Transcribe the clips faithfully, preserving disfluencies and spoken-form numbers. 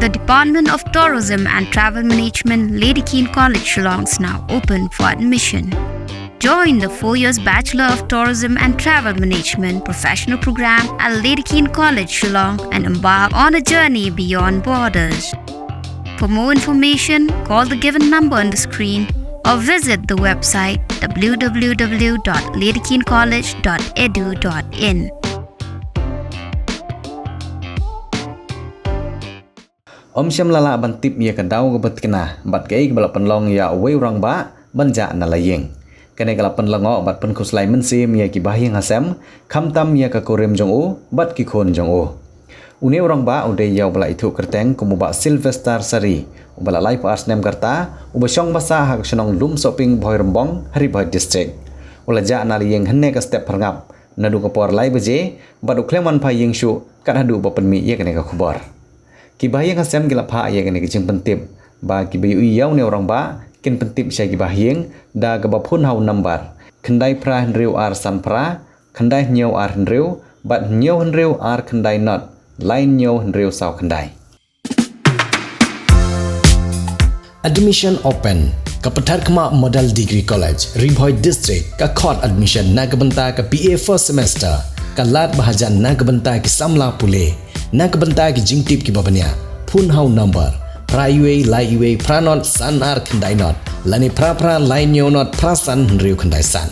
The Department of Tourism and Travel Management, Lady Keane College, Shillong, is now open for admission. Join the four years Bachelor of Tourism and Travel Management professional program at Lady Keane College, Shillong, and embark on a journey beyond borders. For more information, call the given number on the screen or visit the website w w w dot lady keane college dot e d u dot i n. Ym shym la lah ban tip ïa ka daw kaba thikna bad kaei kaba la pynlong ïa uwei u rangbah ban jah na la ïing. Kane ka la pynlong bad pynkhuslai mynsiem ïa ki bahaïing hasem, khamtam ïa ka kurim jong u bad ki khun jong u. Une u rangbah u dei ïa uba la ithuh kyrteng kum u Bah Sylvester Sari, uba la laiphew ar snem ka rta, uba shong basa ha ka shnong Lumsohping, Bhoirymbong, ha Ri Bhoi District. U la jah na la ïing hynne ka step phyrngap, naduh ka por lai baje, bad u khlem wan phai ïing shuh kat haduh ba pynmih ïa kane ka khubor. Ki bahaïing hasem ki la phah ïa kane ka jingpyntip ba kiba ïohi ïa une u rangbah kin pyntip sha ki bahaïing da kaba phone ha u number khyndai phra hynriew ar san phra, khyndai hynñiew ar hynriew, bad hynñiew hynriew ar khyndai not, lai hynñiew hynriew saw khyndai. Admission open. Ka Patharkhmah Model Degree College, Ri Bhoi District, ka khot admission na ka bynta ka B A first semester. Ka lad ba hajan na ka bynta ki samla pule. Na ka bynta ki jingtip kiba bniah, phone ha u number phra uwei lai uwei phra not san ar khyndai not, lane phra phra lai hynñiew not phra san hynriew khyndai san.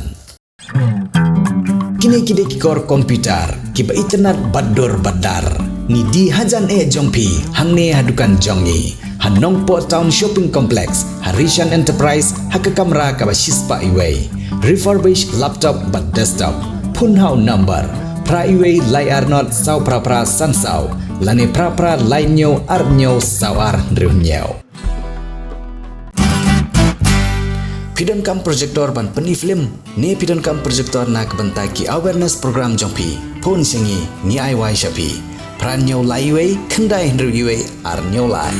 Kine ki dei ki kor computer kiba itynnad bad dur bad dar. Ngi die hajan eh jong phi hangne ha dukan jong ngi, ha Nongpoh Town Shopping Complex, ha Rishan Enterprise, ha ka kamra kaba shispah uwei. Refurbished laptop bad desktop. Phone ha u number phra uwei lai ar not saw phra phra san saw, lane phra phra lai hynñiew ar hynñiew saw ar hynriew hynñiew. Phi donkam projector ban pyni film, ne phi donkam projector na ka bynta ki awareness program jong phi? Phone sha ngi, ngi ai wai sha phi. Phra hynñiew lai uwei khyndai hynriew uwei ar hynñiew lai.